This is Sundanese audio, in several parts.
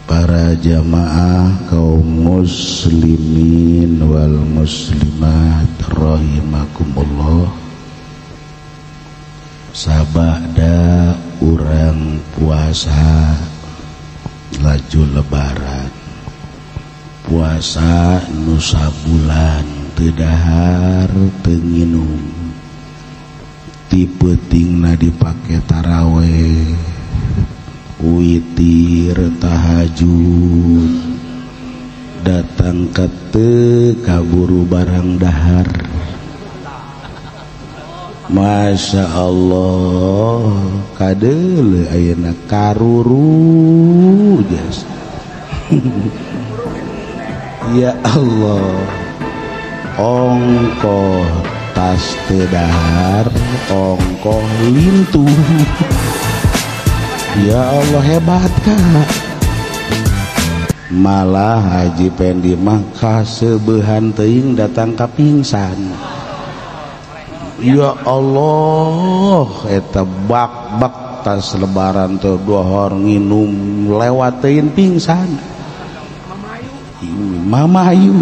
Para jamaah kaum muslimin wal muslimat rahimakumullah. Sabada urang puasa laju lebaran, puasa nu sabulan teu dahar teu nginum, ti peutingna dipake taraweh, witir, tahajud, datang ke teu kaburu barang dahar. Masya Allah, kadeuleu ayeuna karuru jas. Ya Allah, ongkoh tas teu dahar, ongkoh lintuh. Ya Allah, hebat kak. Malah Haji Pendi mah kaseubehan teuing datang ka pingsan. Ya Allah, eta bak-bak tas lebaran teh dohor nginum lewat teuing pingsan. Mamayu.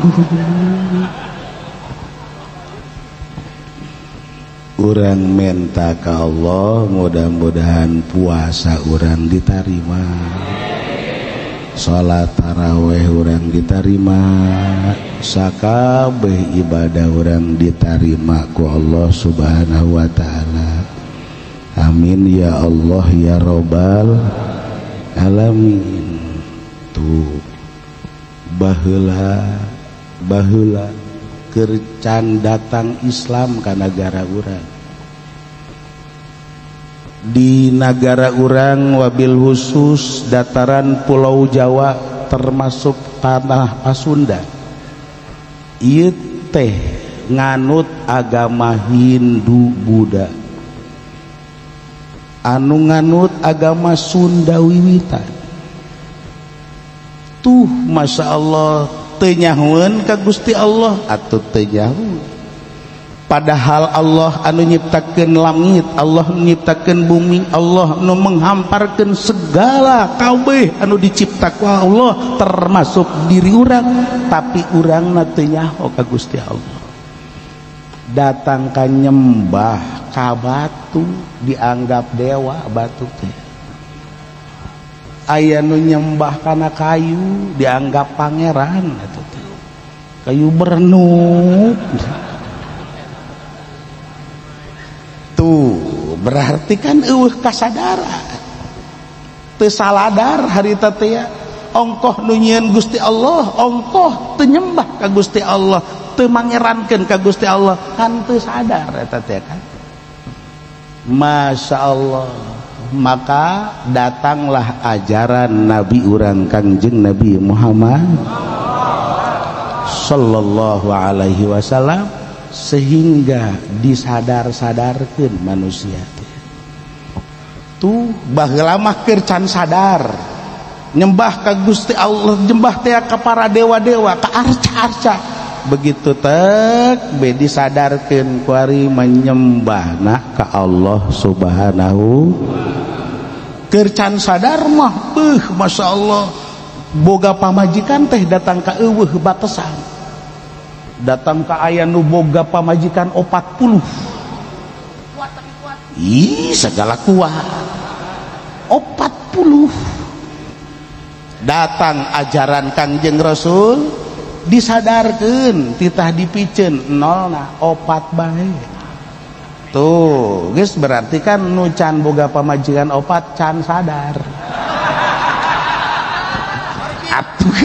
Urang menta ka Allah, mudah-mudahan puasa urang ditarima, salat taraweh urang ditarima, sakabeh ibadah urang ditarima ku Allah Subhanahu wa taala. Amin ya Allah ya robbal alamin. Tuh baheula baheula kercan datang Islam ka nagara urang. Di nagara urang wabil khusus dataran Pulau Jawa termasuk tanah Pasunda, ieu teh nganut agama Hindu Buddha, anu nganut agama Sunda wiwitan. Tuh Masya Allah, teu nyahoeun ka Gusti Allah atuh teu nyahoeun. Padahal Allah anu nyiptakeun langit, Allah nyiptakeun bumi, Allah anu menghamparkeun segala kabeh anu diciptakeun Allah termasuk diri urang, tapi urangna teu nyaho ka Gusti Allah. Datang ka nyembah ka batu, dianggap dewa batu teh. Aya nu nyembah kana kayu, dianggap pangeran eta teh. Kayu berenuk. Tuh berarti kan eueuh kasadaran, teu saladar harita teh ya. Ongkoh nu nyieun Gusti Allah, ongkoh teu nyembah ka Gusti Allah, teu mangerankeun ka Gusti Allah, kan teu sadar eta teh kan. Masya Allah, maka datanglah ajaran Nabi urang Kangjeng Nabi Muhammad sallallahu alaihi wasallam, sehingga disadar-sadarkeun manusia teh. Tuh baheula mah keur can sadar nyembah ka Gusti Allah, nyembah teh ka para dewa-dewa, ka arca-arca. Begitu tek be disadarkeun kuari menyembahna ka Allah Subhanahu. Keur can sadar mah beuh Masya Allah, boga pamajikan teh datang ka eueuh batesan. Datang ka aya nu boga pamajikan 40. Kuat tapi kuat. Ih, segala kuat. 40. Datang ajaran Kangjeng Rasul disadarkeun, titah dipiceun nolna 4 bae. Tuh, geus berarti kan nu can boga pamajikan 4 can sadar. Atuh.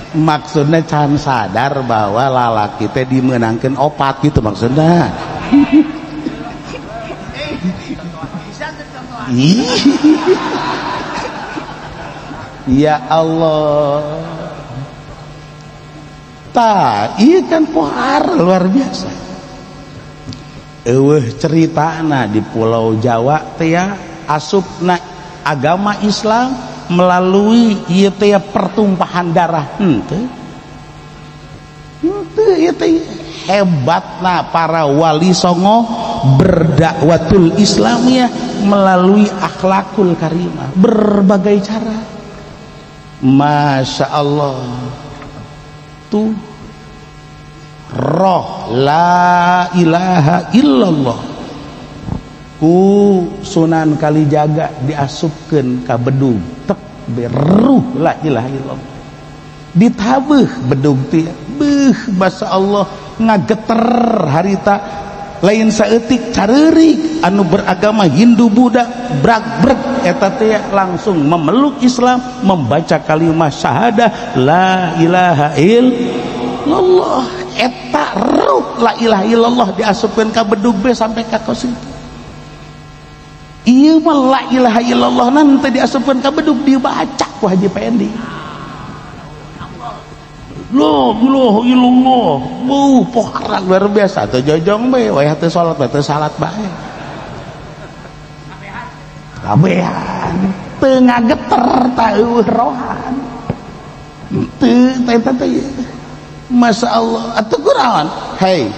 Maksudnya can sadar bahwa lalaki teh dimenangkeun 4 gitu maksudnya. Ya Allah. Tah, ieu kan pohar luar biasa. Eueuh ceritana di Pulau Jawa teh ya asupna agama Islam melalui ieu teh pertumpahan darah. Henteu. Henteu ieu teh hebatna para wali songo berdakwatul Islamiyah melalui akhlakul karimah, berbagai cara. Masya Allah, tuh roh la ilaha illallah ku Sunan Kalijaga diasupkeun ka bedug tek beruh la ilaha illallah ditabeuh bedug teh beuh masya Allah ngageter harita lain saeutik careurik anu beragama Hindu Buddha brag-breg eta teh langsung memeluk Islam, membaca kalimat syahadah la ilaha illallah. Eta ruh la ilaha illallah diasupkeun ka bedug be sampai ka kos itu. Ieu mah la ilaha illallah nanti diasupkeun ka bedug dibaca ku Haji Pendi. La ilaha illallah. Pohara luar biasa teu jojong be wayah teu salat teu salat bae. Kabehan teu ngageter tah rohan. Teu eta teh. Masya Allah, atuh kunaon? Hei,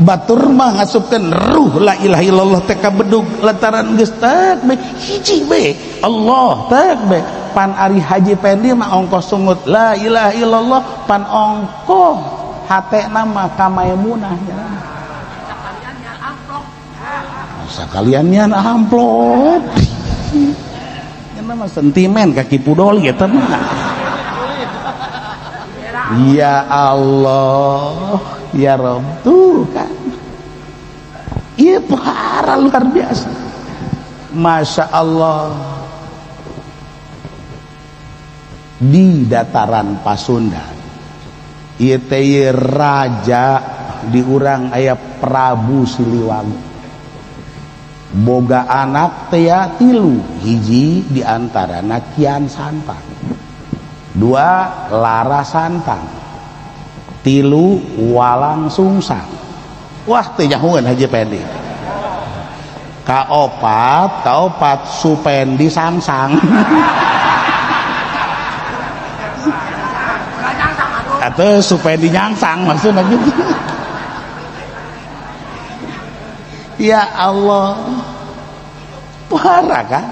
batur mah ngasupkeun ruh la ilaha illallah teh ka bedug lantaran geus tek be hiji be Allah tek be. Pan ari Haji Pendi mah ongkoh sungut la ilaha illallah, pan ongkoh hatena mah ka Maimunah. Sakalian nyan amplop. Nya mah sentimen ka Ki Pudol eta mah. Ya Allah, ya Rob, tuh kan. Iya perkara luar biasa. Masya Allah. Di dataran Pasundan, ieu teh raja diurang aya Prabu Siliwangi. Boga anak teh tilu, hiji diantarana Kian Santang, dua Lara Santang, tilu Walang Sungsang. Wah teu nyahueun Haji Pendi. Kaopat, kaopat Supendi Sangsang. Atau Supendi Nyangsang maksudnya gitu. Ya Allah, parah kan?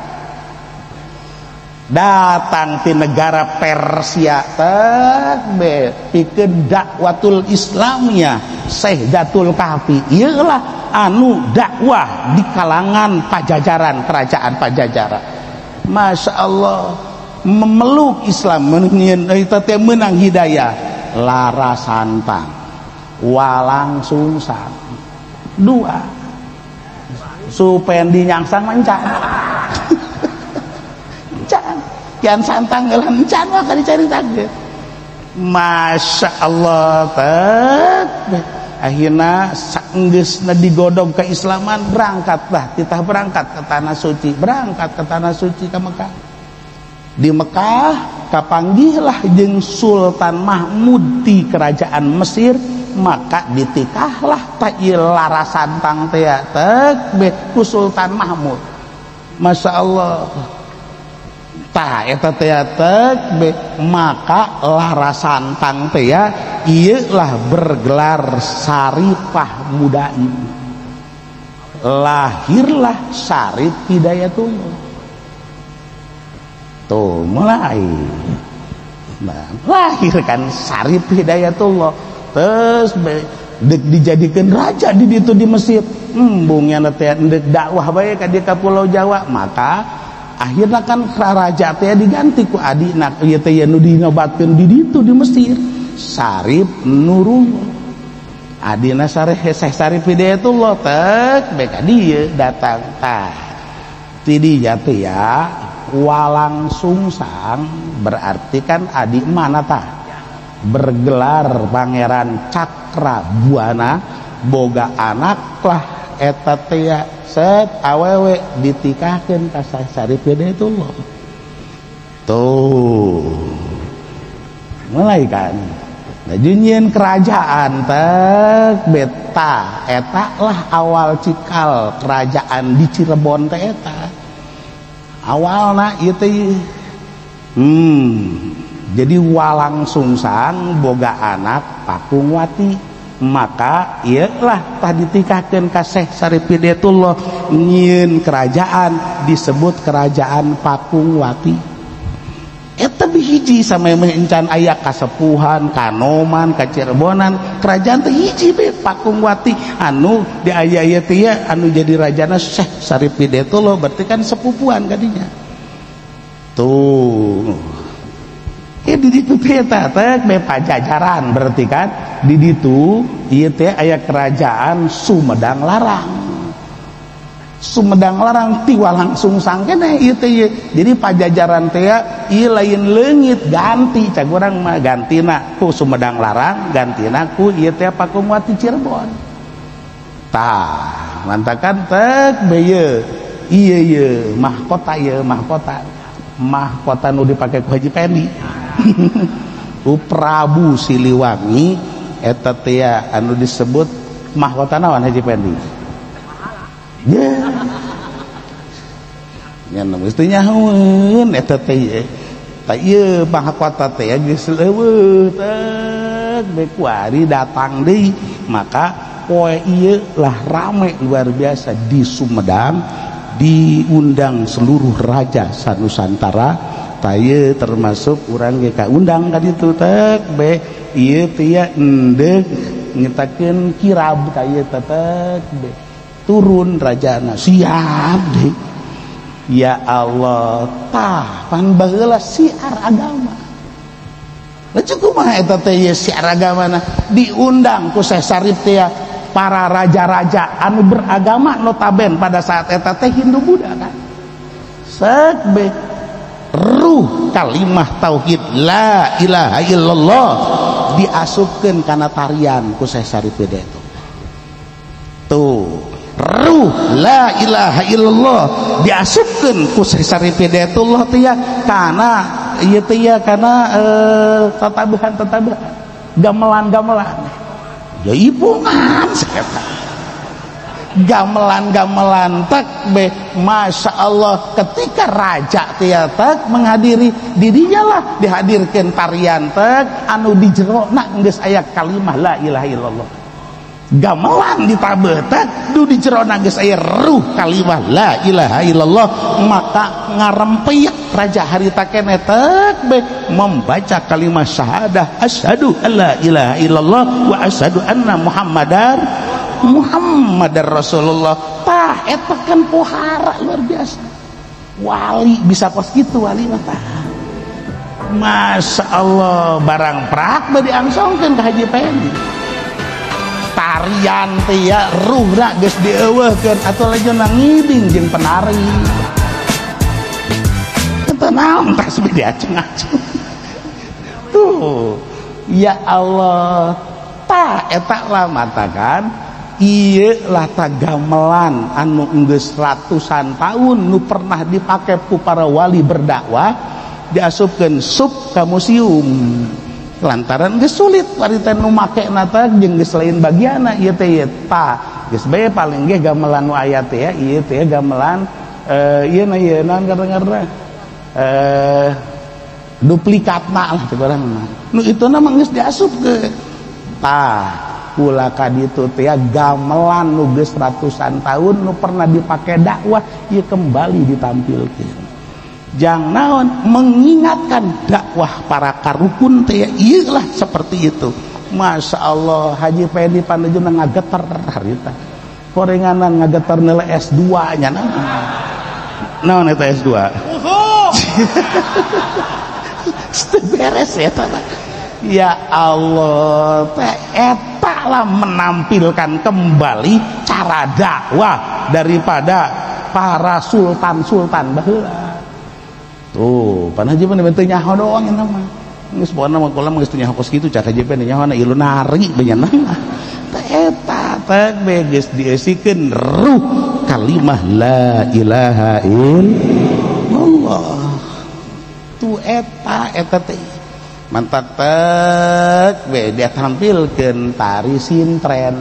Datang di negara Persia teh pikeun dakwatul Islamiyah Syekh Datul Kahfi. Ieulah anu dakwah di kalangan Pajajaran, kerajaan Pajajaran. Masya Allah, memeluk Islam teh menang hidayah. Lara Santang, Walang Sungsang, dua Supendi Nyangsang mencan. Kian Santang gelah encan mah dicari target. Masya Allah teh akhirna saenggeusna digodog keislaman, berangkatlah titah berangkat ke tanah suci, berangkat ke tanah suci ke Mekah. Di Mekah kapanggihlah jeung Sultan Mahmud di kerajaan Mesir, maka ditikahlah ta ieu Lara Santang teh teh ku Sultan Mahmud. Masya Allah. Tah eta teh teh maka Lara Santang teh ieu lah bergelar Saripah Mudain. Lahirlah Syarif Hidayatullah. Tuh mulai. Nah, lahir kan Syarif Hidayatullah. Terus dijadikan raja di ditu di Mesir. Embungnya teh deuk dakwah bae ka dieu ka Pulau Jawa, maka akhirnya kan raja teh diganti ku adina ieu teh nu dinobatkeun di ditu di Mesir, Syarif Nurullah. Adina Syarif Syekh Syarif Hidayatullah tek bae ka dieu datang tah. Ti dinya teh ya Walang Sungsang berarti kan adik mana tah? Bergelar Pangeran Cakra Buana, boga anak lah eta teh set awewe ditikahkeun ka Syarif Hidayatullah. Tuh. Mulai kan. Nah, junyeun kerajaan teh beta eta lah awal cikal kerajaan di Cirebon teh eta. Awalna ieu teh jadi Walang Sungsang boga anak Pakungwati. Maka ieu lah tah ditikahkeun ka Syekh Syarif Hidayatullah nyieun kerajaan disebut kerajaan Pakungwati. Eta hiji samemeh encan aya kasepuhan, Kanoman, Kacirebonan, kerajaan teh hiji be Pakungwati anu di aya ieu teh anu jadi rajana Syekh Syarif Hidayatullah berarti kan sepupuan kadinya. Tuh. Di ditu teh eta teh be Pajajaran berarti kan di ditu ieu teh aya kerajaan Sumedang Larang. Sumedang Larang tiwa langsung sangkene ieu teh. Jadi Pajajaran teh ieu lain leungit ganti cag urang mah gantina ku Sumedang Larang gantina ku ieu teh Pakungwati Cirebon. Tah mantakan tek be ieu ieu ieu mahkota ieu mahkota. Mahkota nu dipake ku Haji Pendi. Ku Prabu Siliwangi eta teh anu disebut mahkota naon Haji Pendi? Ya. Nya mesti nyahoeun eta teh. Tah ieu mahkota teh geus leuweuh teh be kuari datang deui maka poe ieu lah rame luar biasa di Sumedang diundang seluruh raja sanusantara tah termasuk urang ge kaundang ka ditu teh be ieu teh endeuh nyitakeun kirab ka ieu teh be turun rajana siap deh. Ya Allah tah pan baheula siar agama. Lah kumaha eta teh ieu siar agamana diundang ku Syekh Syarif teh para raja-raja anu beragama notaben pada saat eta teh Hindu Buddha kan. Sek be ruh kalimah tauhid la ilaha illallah diasupkeun kana tarian ku Syekh Syarif Hidayatullah. Tuh ruh la ilaha illallah diasupkeun ku Syekh Syarif Hidayatullah teh ya kana ieu teh ya kana tatabuhan-tatabuhan gamelan-gamelan ya ipungan saketa gamelan-gamelan tek be Masya Allah ketika raja teh tek menghadiri dirinya lah dihadirkeun tarian tek anu di jerona geus aya kalimah la ilaha illallah gamelan ditabeuh tek du di jerona geus aya ruh kalimah la ilaha illallah maka ngarempeyak raja harita keneh tek be membaca kalimah syahadah asyhadu alla ilaha illallah wa asyhadu anna muhammadar Muhammadar Rasulullah. Tah eta kan pohara luar biasa wali bisa kos kitu wali mah tah Masya Allah barang prak bade diangsongkeun ka Haji Pendi tarian teh ya ruhna geus dieuweuhkeun atuh lajeng ngibing jeung penari eta naon tasbih diacung-acung tuh ya Allah tah eta lah matakan ieu lah ta gamelan anu geus ratusan tahun nu pernah dipake ku para wali berdakwah diasupkeun sub ka museum lantaran geus sulit warita nu makena teh jeung geus lain bagianna ieu teh ieu tah geus bae paling ge gamelan nu aya teh ieu teh gamelan ieu na ieu naon ngaranna duplikatna lah cek urang mah nu ituna mah geus diasupkeun tah kula ka ditu teh gamelan nu geus ratusan tahun nu pernah dipake dakwah ieu kembali ditampilkeun jang naon mengingatkan dakwah para karukun teh ieu lah seperti itu. Masya Allah Haji Pendi pandejuna ngageter harita korenganan ngageter nilai S2 nya naon eta S2 teu beres eta. Ya Allah teh eta lah menampilkan kembali cara dakwah daripada para sultan-sultan baheula. Tuh, pan Haji Pendi teu nyaho doang eta mah. Geus pokona mah kula mah geus teu nyaho kos kitu cak Haji Pendi nyaho na ilu nari benyana. Teh eta teh be geus diesikeun ruh kalimah la ilaha illallah. Tuh eta eta teh mantak tek be dia tampilkeun tari sintren.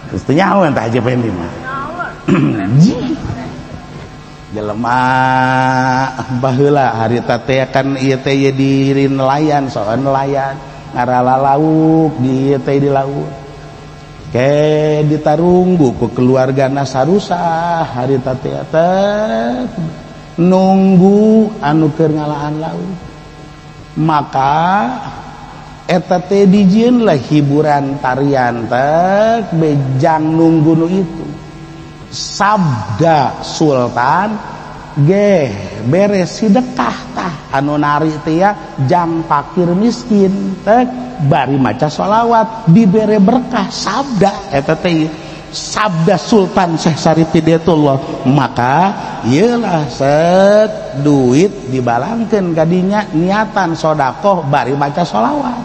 Geus teu nyaho tah Haji Pendi mah. Jelema baheula harita teh kan ieu teh di nelayan soal nelayan ngarala lauk di ieu teh di laut. Ke ditarunggu ku keluarga nasarusah harita teh nunggu anu keur ngalaan laut. Maka eta teh dijieun lah hiburan tarian teh bejang nunggu nu itu. Sabda Sultan geh beres sedekah tah anu nari teh ya jang fakir miskin teh bari maca sholawat dibere berkah sabda eta teh sabda Sultan Syekh Syarif Hidayatullah. Maka ieulah set duit dibalangkeun kadinya niatan sedekah bari maca sholawat.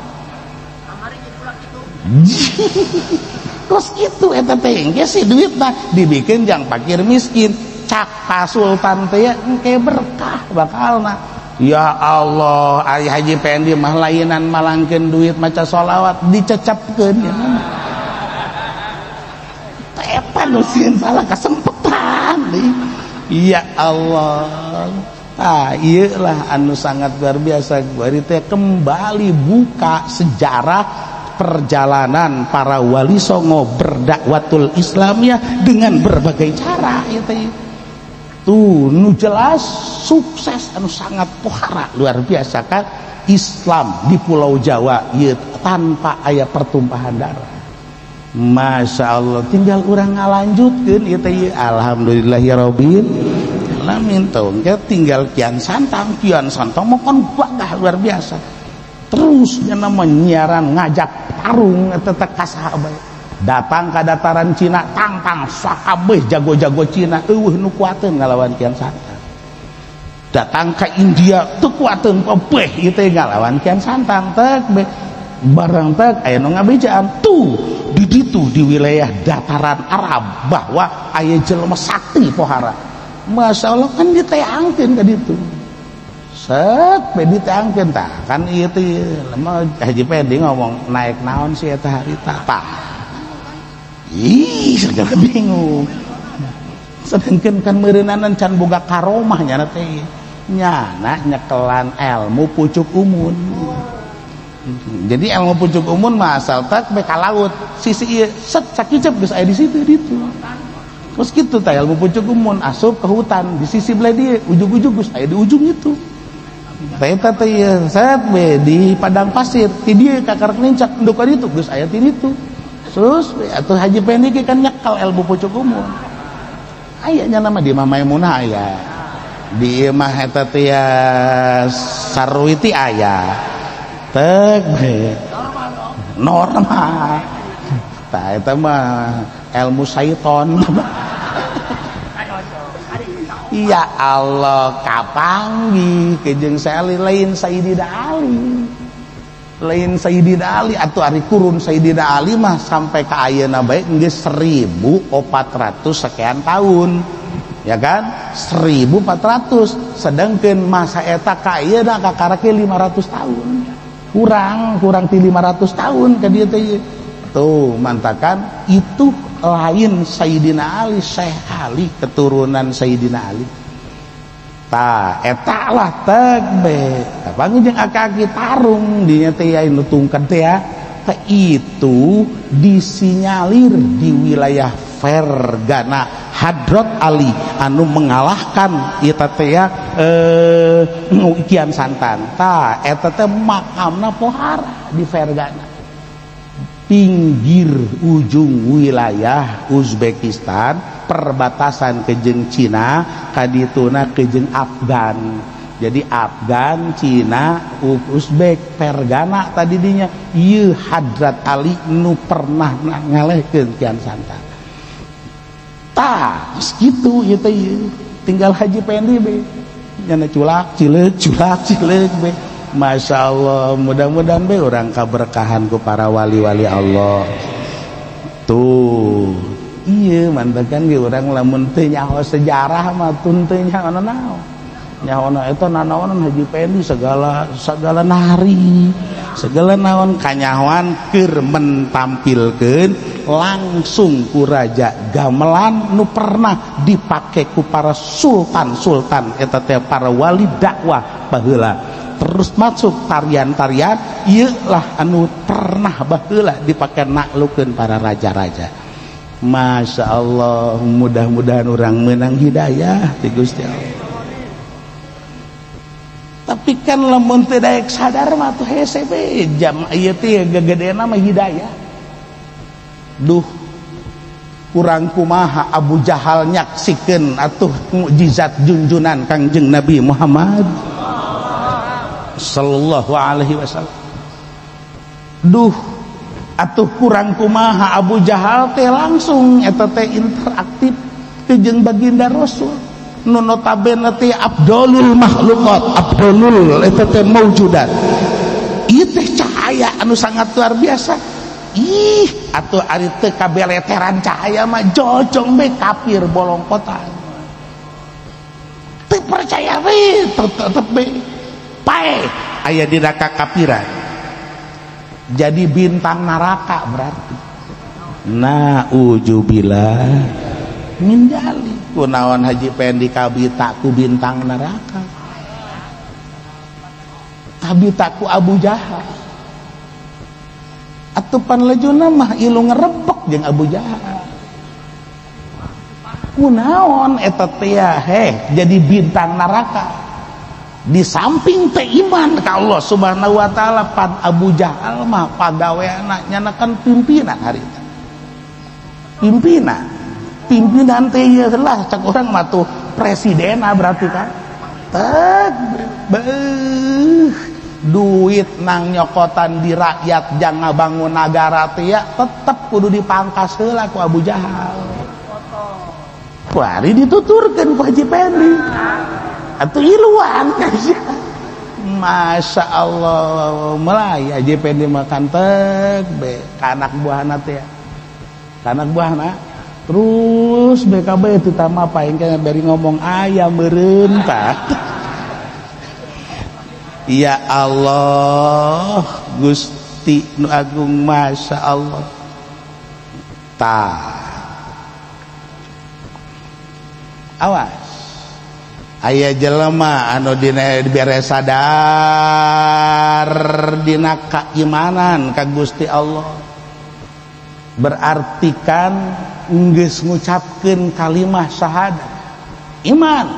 Terus gitu eta teh engke si duitna dibikin jang fakir miskin cak pa Sultan teh engke berkah bakalna. Ya Allah, ari Haji Pendi mah lainan malangkeun duit maca sholawat dicecepkeun ya. Eta nu sieun salah kasempetan deui. Ya Allah. Ah, ieu lah anu sangat luar biasa. Bari teh kembali buka sejarah perjalanan para wali songo berdakwatul Islamiyah dengan berbagai cara ieu teh. Tuh nu jelas sukses anu sangat pohara luar biasa kan Islam di Pulau Jawa ieu tanpa aya pertumpahan darah. Masya Allah, tinggal urang ngalanjutkeun ieu teh. Alhamdulillah ya rabbil alamin. Tuh tinggal Kian Santang, Kian Santang mah kan gagah luar biasa. Terus nya nyiaran ngajak tarung eta teh ka saha bae. Datang ke dataran Cina, tangtang sakabeh jago-jago Cina eueuh nu kuateun ngalawan Kian Santang. Datang ke India teu kuateun kabeh ieu teh ngalawan Kian Santang teh barang teh aya nu ngabejaan tuh di ditu di wilayah dataran Arab bahwa aya jelema sakti pohara. Masya Allah kan diteangkeun ka ditu. Set be diteangkeun tah kan ieu teh lemah Haji Pendi ngomong naik naon sih eta harita tah. Ih, segala bingung. Sedangkan kan meureunanan can boga karomah nyana teh. Nyana nyekelan ilmu pucuk umun. Jadi ilmu pucuk umun mah asal tak be ka laut, sisi ieu set sakicep geus aya di situ ditu. Terus kitu tah ilmu pucuk umun asup ke hutan di sisi belah dieu, ujug-ujug geus aya di ujung itu. Tah eta teh set be di padang pasir, ti dieu ka karek nincak nduk ka ditu geus aya ti ditu. Terus atuh Haji Pendi kan nyekel ilmu pucuk umum. Aya nya nama di Imah Maimunah aya. Di imah eta teh Sarwiti aya. Tek normal. Tah eta mah ilmu syaiton. Ya Allah, kapanggih kejeng Syekh lain Sayyidina Ali. Lain Sayyidina Ali atau ari kurun Sayyidina Ali mah sampai ke ayeuna bae geus 1400 sekian tahun. Ya kan? 1400 sedangkan masa eta ka ayeuna kakarake 500 tahun. Kurang ti 500 tahun ka dieu teh. Tuh, mantakan itu lain Sayyidina Ali, Syekh Ali keturunan Sayyidina Ali. Ta eta lah teh be kapanggih jeung akaki tarung dinya teh aya nu tungked teh ya teh itu disinyalir di wilayah Fergana Hadrat Ali anu mengalahkan eta teh ya Kian Santang. Ta eta teh makamna pohara di Fergana pinggir ujung wilayah Uzbekistan perbatasan kejeng Cina kadituna kejeng Afgan. Jadi Afgan, Cina, Uzbek, Fergana tadi dinya ieu Hadrat Ali nu pernah ngalehkeun Kian Santang. Tah, geus kitu ieu teh tinggal Haji Pendi be. Nyana culak cileuk be. Masya Allah, mudah-mudahan be urang kaberkahan ku para wali-wali Allah. Tuh, iya mantekan ge urang lamun teu nyaho sejarah mah tun teu nyaho naon. Nyaho eta nanaonan Haji Pendi segala nari, segala naon kanyahoan keur mentampilkeun langsung ku raja gamelan nu pernah dipake ku para sultan-sultan eta teh para wali dakwah baheula. terus masuk tarian-tarian ieu lah anu pernah baheula dipake naklukeun para raja-raja. Masya Allah, mudah-mudahan orang menang hidayah ti Gusti Allah. Tapi kan lamun teu daek sadar mah tuh hese we jam ieu teh gegedeuna mah hidayah. Duh, kurang kumaha Abu Jahal nyaksikeun atuh mukjizat junjunan Kangjeng Nabi Muhammad sallallahu alaihi wasallam. Duh, atuh kurang kumaha Abu Jahal teh langsung eta teh interaktif jeung baginda Rasul. Nu notabene teh abdolul makhluqat, abdolul eta teh maujudat. Ieu teh cahaya anu sangat luar biasa. Ih, atuh ari teu kabeleteran cahaya mah jojong be kafir bolongkotan. Teu percaya we, tetep be pae aya dina kakafiran. Jadi bintang neraka berarti. Naujubillah min dzalik. Kunaon Haji Pendi kabita ku bintang neraka. Kabita ku Abu Jahal. Atuh panlejuna mah ilu ngerebek jeung Abu Jahal. Kunaon eta teh heh jadi bintang neraka. Di samping teh iman ka Allah Subhanahu wa taala pan Abu Jahal mah pagaweana nyana kan pimpinan hari itu. Pimpinan. Pimpinan teh ieu lah cak urang mah tuh presidena berarti kan. Tek beuh duit nang nyokotan di rakyat jangan bangun nagara teh ya tetep kudu dipangkas heula ku Abu Jahal. Kuari dituturkeun ku Haji Pendi. Atuh iluan. Masya Allah, mulai Haji Pendi makan tek be ka anak buahna teh. Ka anak buahna terus BKB ditambah paing kana bari ngomong aya meureun tah. Ya Allah, Gusti nu agung, Masya Allah. Tah. Awas. Aya jelema anu dina dibere sadar dina keimanan ka Gusti Allah. Berarti kan geus ngucapkeun kalimah syahadat. Iman.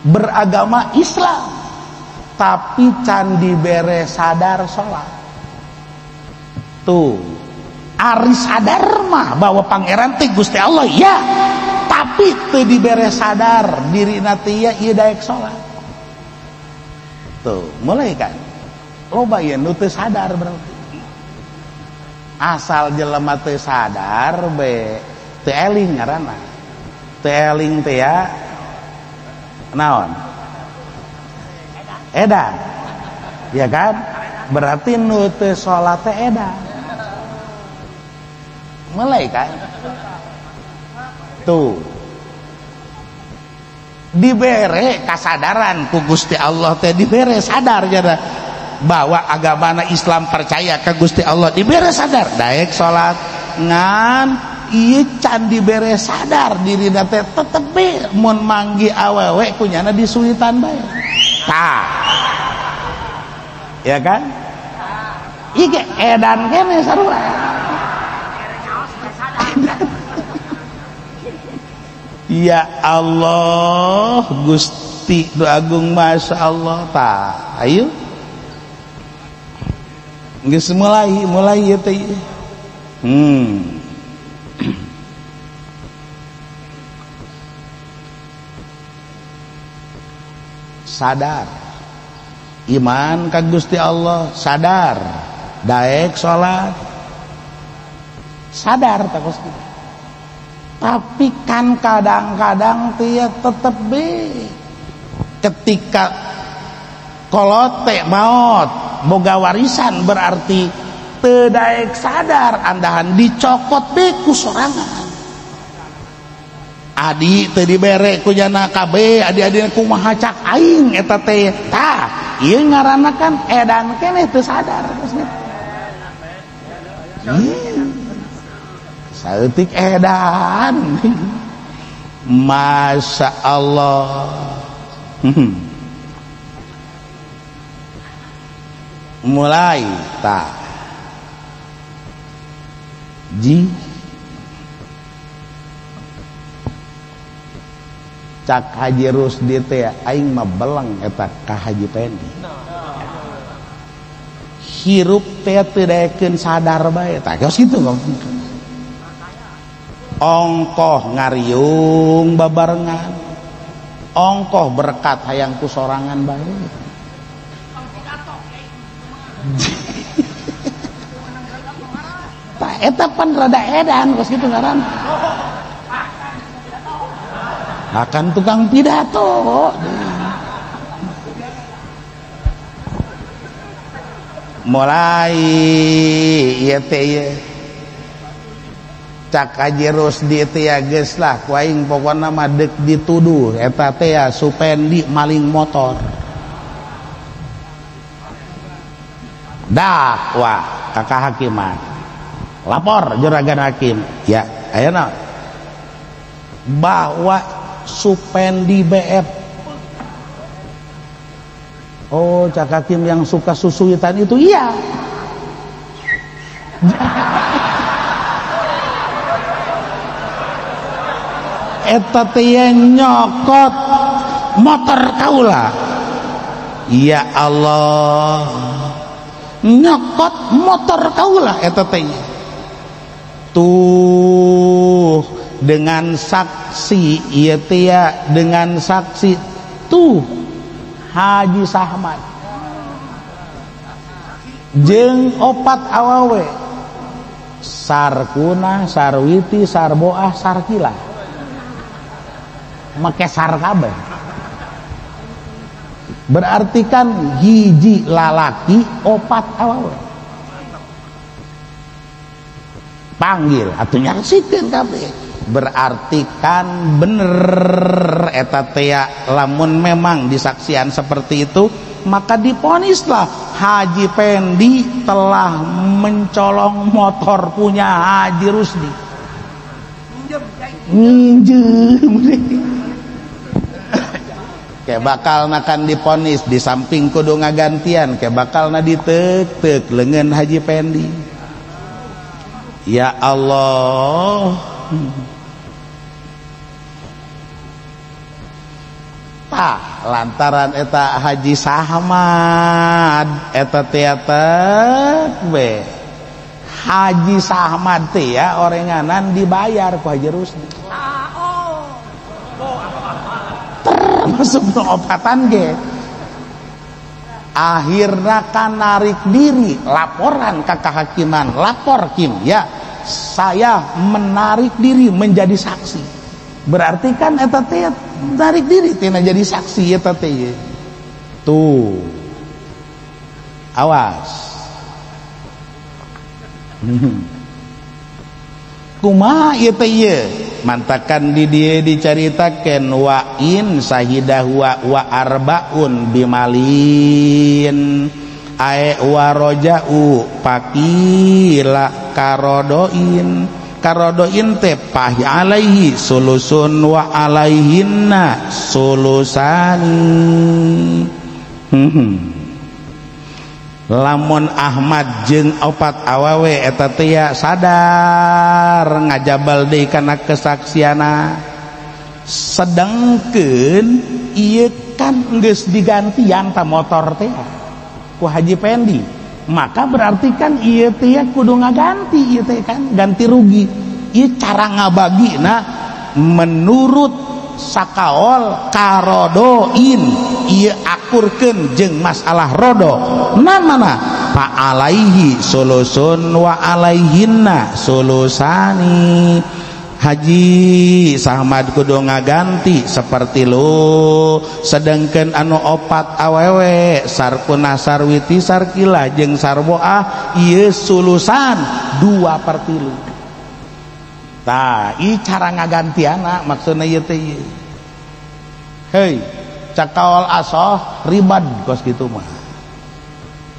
Beragama Islam. Tapi can dibere sadar salat. Tuh, ari sadar mah bahwa pangeran teh Gusti Allah ya, tapi teu dibere sadar dirina teh ieu daek salat. Tuh, mulai kan. Loba ieu nu teu sadar berarti. Asal jelema teu sadar be teu eling ngaranna. Teu eling teh ya naon? Edan, ya kan? Berarti nu teu salat teh edan. Mulai kan? Tuh. Dibere kasadaran ku Gusti Allah teh, dibere sadar jada bahwa agamana Islam percaya ka Gusti Allah, dibere sadar daek salat ngan ieu can dibere sadar dirina teh tetep be mun manggi awewe kunyana disuitan bae. Tah. Ya kan? Ieu edan kene sarua. Ya Allah, Gusti nu agung, Masya Allah. Tah, ayo. Geus mulai ieu teh. Sadar iman ka Gusti Allah, sadar daek salat, sadar tak Gusti. Tapi kan kadang-kadang dia tetep be ketika kolote maot boga warisan berarti teu daek sadar andahan dicokot be ku sorangan. Adi teu dibere ku jana KB, adi-adi kumaha cak aing eta teh. Tah, ieu ngaranna kan edan keneh teu sadar. Saeutik edan. Masya Allah. Mulai tah ji cak Haji Rusdi teh aing mah beleng eta ka Haji Pendi. Hirup teh teu daekeun sadar bae tah geus kitu ngomong. Ongkoh ngariung babarengan, ongkoh berkat hayang ku sorangan bae. Tah eta pan rada edan kos kitu ngaran. Akan tukang pidato. Mulai ieu teh ieu. Cak Haji Rusdi teh ya geus lah ku aing pokona mah deuk dituduh eta teh ya Supendi maling motor. Dakwa ka kahakiman. Lapor juragan hakim. Ya, ayeuna bahwa Supendi BF. Oh, cak hakim yang suka susuitan itu iya. Eta teh nyokot motor kaula. Ya Allah, nyokot motor kaula eta teh. Tuh dengan saksi ieu teh ya, dengan saksi tuh Haji Sahmad jeung opat awawe Sarkuna, Sarwiti, Sarboah, Sarkilah make sar kabeh. Berarti kan hiji lalaki opat awawe. Panggil atuh nyaksikeun kabeh. Berarti kan bener eta teh lamun memang disaksian seperti itu maka diponislah Haji Pendi telah mencolong motor punya Haji Rusdi. Minjem. Kayak bakal nakan diponis di samping kudu ngagantian kayak bakal na ditek-tek lengan Haji Pendi. Ya Allah. Tah lantaran eta Haji Sahmad eta teater be Haji Sahmad teh ya orenganan dibayar ku Haji Rusdi. Termasuk nu opatan ge. Akhirna kan narik diri laporan ke kehakiman, lapor kim ya saya menarik diri menjadi saksi. Berarti kan eta teh tarik diri tina jadi saksi eta teh. Tuh. Awas. Kumaha ieu teh ieu? Mantakan di dieu dicaritakeun wa in sahidah wa arbaun bimalin ae wa roja'u pakila karodoin. Karodoin teh pahi alaihi sulusun wa alaihinna sulusani. Lamun Ahmad jeung opat awawe eta teh ya sadar ngajabal deui kana kesaksiana. Sedangkeun ieu kan geus digantian ta motor teh ku Haji Pendi. Maka berarti kan ieu teh kudu ngaganti ieu teh kan ganti rugi. Ieu cara ngabagina menurut sakaol karodoin ieu akurkeun jeung masalah rodo. Nan mana fa alaihi sulusun wa alaihinna sulusani. Haji Sahmad kudu ngaganti seperti lu. Sedangkan anu opat awewe Sarkuna, Sarwiti, Sarkilah jeung Sarboah ieu sulusan 2/3. Tah ieu cara ngagantiana maksudna ieu teh ieu. Hei, cakaol asoh ribad kos kitu mah.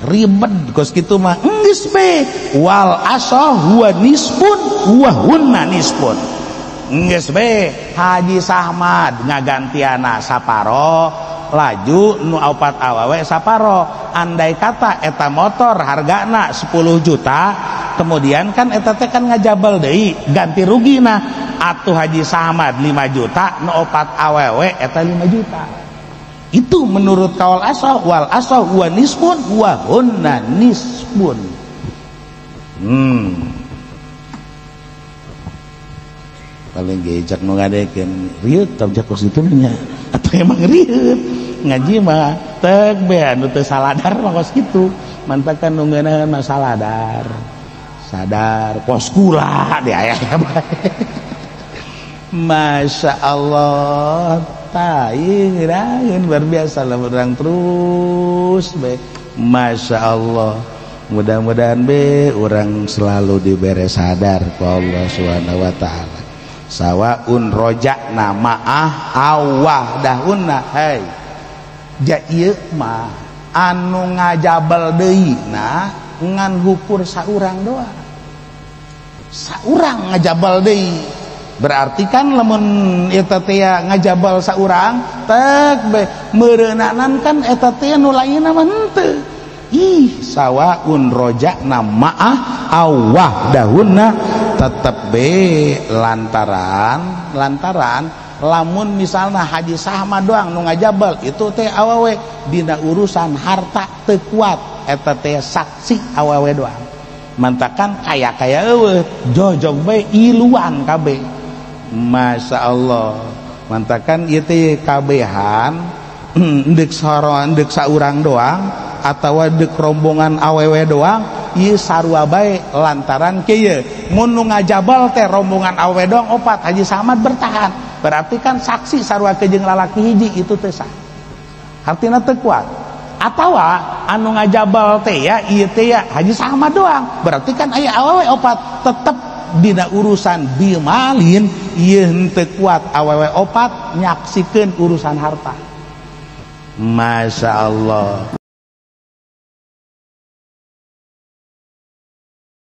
Ribet kos kitu mah geus be wal asoh huwa nisfun wa hunna nisfun. Geus be Haji Sahmad ngagantiana saparo, laju nu opat awewe saparo. Andai kata eta motor hargana 10 juta, kemudian kan eta teh kan ngajabal deui ganti rugina, atuh Haji Samad 5 juta, nu opat awewe eta 5 juta. Itu menurut kaul asah, wal asah wa nisbun wa hunna nisbun. Paling gejak nu ngadekeun rieut tabjak kos kitu nya atau emang rieut ngaji mah tek be anu teu saladar mah kos kitu, mantakan nu ngeunaheun mah saladar sadar kos kula di aya bae. Masya Allah, tai ngeunaheun luar biasa lah urang terus be. Masya Allah, mudah-mudahan be urang selalu dibere sadar ku Allah Subhanahu wa taala. Sawaun rojakna ma'ah awah dahunna. Hei ja ieu mah anu ngajabal deui na ngan hukur saurang doang, saurang ngajabal deui. Berarti kan lamun eta teh ngajabal saurang tek be meureunanan kan eta teh nu lainna mah henteu. Ih sawaun rojakna ma'ah awah dahunna tetep be lantaran lamun misalna Haji Sahma doang nu ngajabal itu teh awewe dina urusan harta teu kuat, eta teh saksi awewe doang. Mantakan kaya-kaya eueuh jojog be iluan kabeh. Masya Allah, mantakan ieu teh kabehan deuk soron deuk saurang doang atawa deuk rombongan awewe doang, ieu sarua bae lantaran kieu mun nu ngajabal teh rombongan awewe doang opat, Haji Samad bertahan, berarti kan saksi sarua jeung lalaki hiji itu teh sah, artina teu kuat. Atawa anu ngajabal teh ya ieu teh ya Haji Samad doang, berarti kan aya awewe opat, tetep dina urusan bimalin ieu henteu kuat awewe opat nyaksikeun urusan harta. Masya Allah.